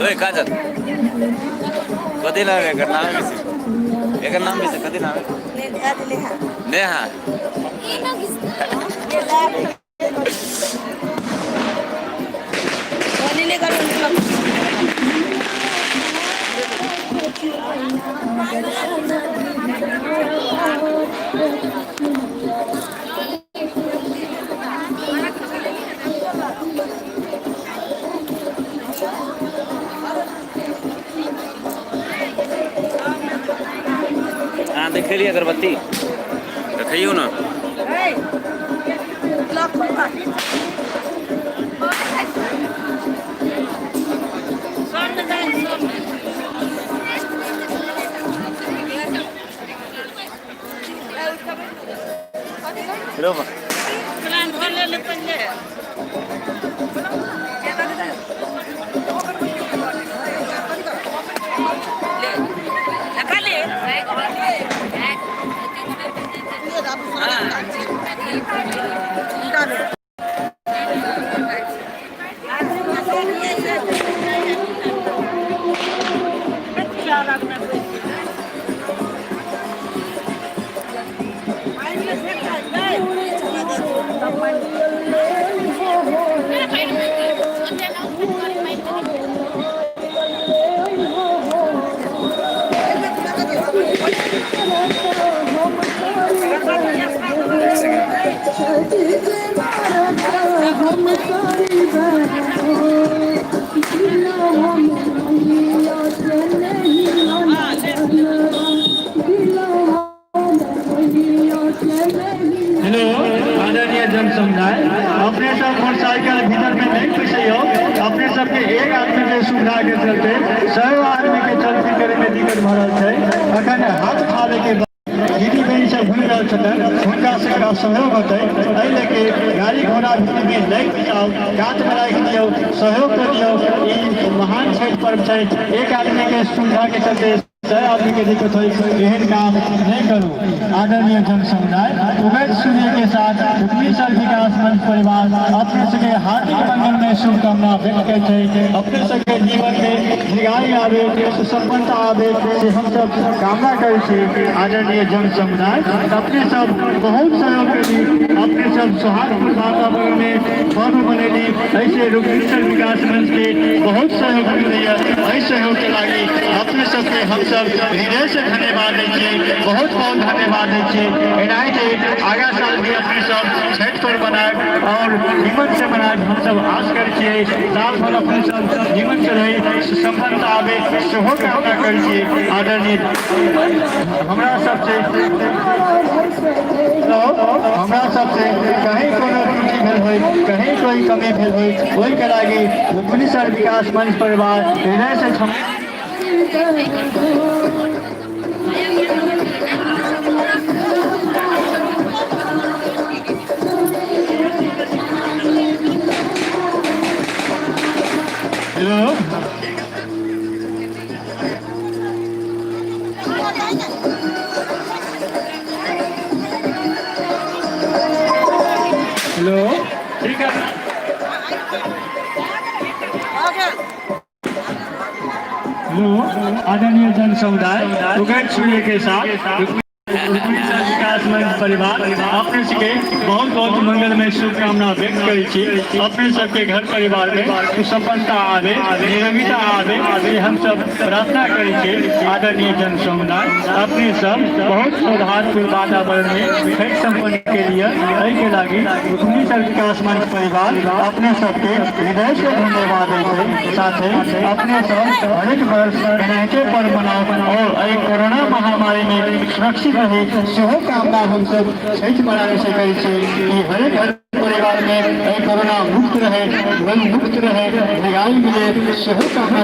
ओए काजल, कथी नाम है एकर? नाम बेसी, एकर नाम बेसी, कथी नाम है? नेहा। अहाँ देखेलियै अगरबत्ती? देखैयौ ने। हेलो आदरणीय जन समुदाय, अपने सब मोटरसाइकिल भीतर में नहीं पैसैयौ। अपने सबके एक आदमी के सुविधा के चलते 100 आदमी के चलती करे में दिक्कत भऽ रहल छै। अखन हाथ उठाबे के दीदी बहन सब घुमि रहल छथिन, हुनका सबके असहयोग होतै, एहि लऽ के गाड़ी घोड़ा भीतर में नहि पैसाउ, कात में राखि दियौ, सहयोग कऽ दियौ। ई महान छठि पर्व छै, एक आदमी के सुविधा के चलते 100 आदमी के दिक्कत होइ, एहन काम नहीं करू। आदरणीय जन समुदाय, उगैत सूर्य के साथ रुक्मिणी विकास मंच परिवार अपने सबके हार्दिक मंगलमय शुभकामना व्यक्त करै छै। अपने सबके जीवन में दीर्घायु आबे, सुसम्पन्नता आबे, से हम सब कामना करै छी। आदरणीय जन समुदाय, अपने सब बहुत सहयोग करी, अपने सब सौहार्दपूर्ण वातावरण में पर्व मनेली, ऐसे रुक्मिणी विकास मंच के बहुत सहयोग मिलैया। एहि सहयोग के लागी अपने सबके हम सब हृदय से धन्यवाद दै छियै, बहुत बहुत धन्यवाद दै छियै। एनाहिते आगा साल भी अपने सब छठि पर्व मनायब और निमन से मनायब, हम सब आश करै छियै। साल भर अपने सब निमन से रही, सुसम्पन्नता आबे, सेहो कामना करै छियै। आदरणीय हमरा सबसे हमरा सबसे कहीं कोनो त्रुटि भेल होय, कहीं कोई कमी भेल होय, ओहिके लागी रुक्मिणी सर विकास मंच परिवार हृदय से क्षमा। हेलो हेलो, ठीक है। हेलो आदरणीय जन समुदाय, उगैत सूर्य के साथ रुक्मिणी विकास मंच परिवार अपने सबके बहुत बहुत मंगलमय शुभकामना व्यक्त करै छी। अपने सबके घर परिवार में सुसम्पन्नता आबे, निरोगिता आबे, से हम सब प्रार्थना करै छी। आदरणीय जन समुदाय, अपने सब बहुत सौहार्दपूर्ण वातावरण में छठि सम्पन्न के लिए, एहिके लागी रुक्मिणी सर विकास मंच परिवार अपने सबके हृदय से धन्यवाद दै छै। साथे अपने सब हरेक वर्ष एनाहिते पर्व मनाउ और एहि कोरोना महामारी में सुरक्षित रही, सेहो कामना हमसब छठि मनाबै से करै छी कि हरेक घर परिवार में एहि कोरोना मुक्त रहे, रोग मुक्त रहे, दीर्घायु मिले, सेहो कामना।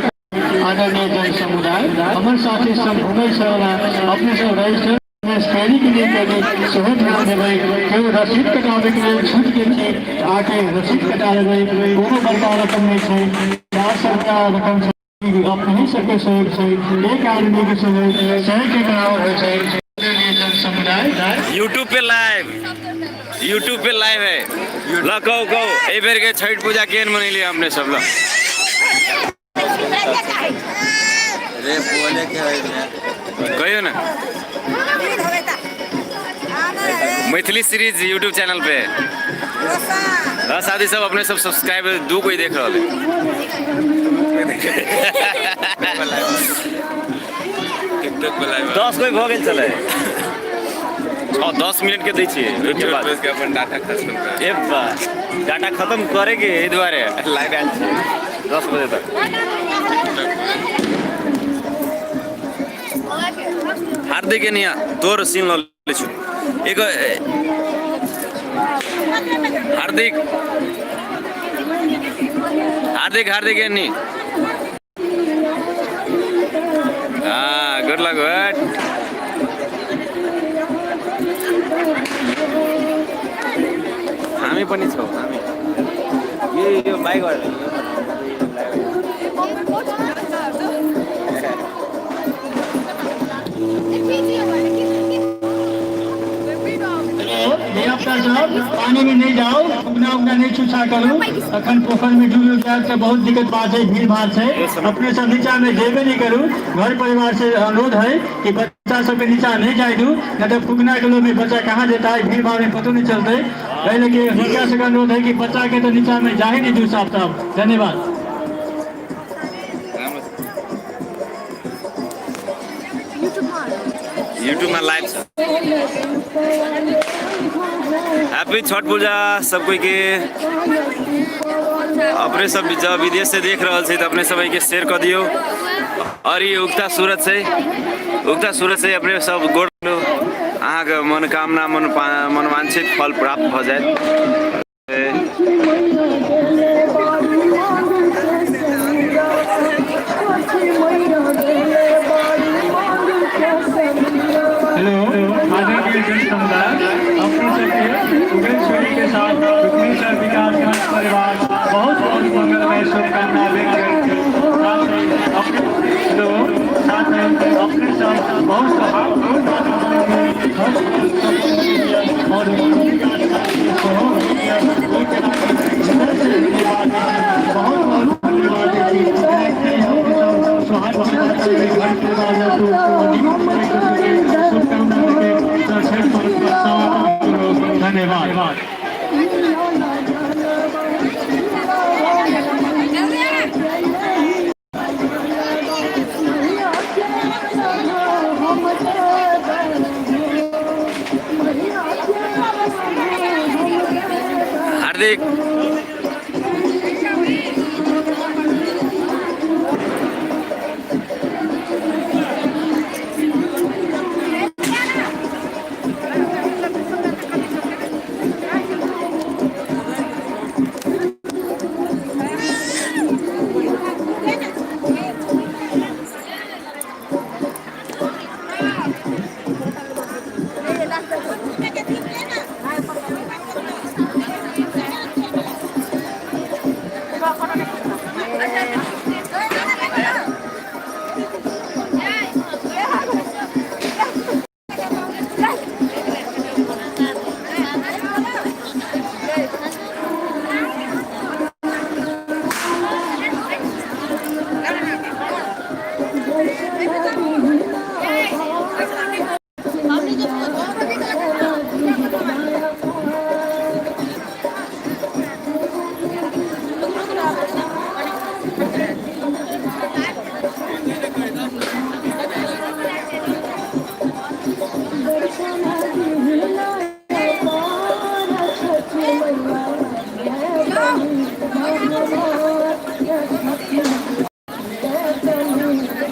आदरणीय जन समुदाय, हमर साथी सब घुमै छै, अपने सब रहै छै फेरी के लिए कभी सेहो ध्यान देबै। केओ रसीद कटाबैके लेल छूटि गेल छै, आके रसीद कटा लेबै। कोनो बड़का रकम नहि छै, 400 रुपया रकम छै। अपनहि सबके सहयोग छै, एक आदमी के सहयोग 100 के बराबर होइ छै। आदरणीय जन समुदाय, यूट्यूब पे लाइव है। ल कहू कहू, एहि बेर के छठि पूजा केहन मनेलियै अपने सब? ल। अरे बोले के है कहियो ना। मैथिली सीरीज यूट्यूब चैनल पे 10 आदमी सब अपने सब सब्सक्राइब, दू कोई देख रहा है। टिकटॉक पर लाइव 10 कोई भऽ गेल छलै। 10 मिनट के दै छियै ओहिके बाद के अपन डाटा खत्म कर। ए बा, डाटा खत्म करे के एहि दुआरे लाइव आयल छियै 10 बजे तक। हार्दिक एनिया तोर सीन लऽ लै छी एक। हार्दिक हार्दिक हार्दिक एनी। हाँ, गुड लक। गुड। हामी पनि छौँ, हामी यो यो बाइक। धियापुता सब पानी में नहीं जाओ, उगना उगना नहीं छूछा करू। अखन पोखर में डूबि जायब तऽ बहुत दिक्कत बात है, भीड़ भाड़ छै। अपने सब नीचा में जेबे नहीं करू। घर परिवार से अनुरोध है कि बच्चा सबके नीचा नहीं जाय दू, नहीं तो फुकना के लोग में बच्चा कहाँ जेता है, भीड़ भाड़ में पतो नहीं चलते। एहि लेके हुनका सबके अनुरोध है कि बच्चा के तो नीचा में जाहे नहीं दू साफ साफ। धन्यवाद। यूट्यूबमा लाइभ छ। हैप्पी छठ पूजा सब कोई के। अपने सब जब विदेश से देख रहल छै तऽ अपने सब के शेयर कऽ दियौ। और ई उगता सूरज छै, उगता सूरज छै। अपने सब गोड़ अहाँके मनोकामना मनोवांछित फल प्राप्त भऽ जायत। हेलो आदरणीय जन समुदाय, अपने सबके उगल सूर्य के साथ रुक्मेश्वर विकास खंड परिवार बहुत बहुत मंगलमय शुभकामना व्यक्त करैत छी। साथ ही अपने हेलो, साथ ही अपने सब बहुत और बहुत बहुत धन्यवाद। घर परिवार शुभकामना धन्यवाद। हार्दिक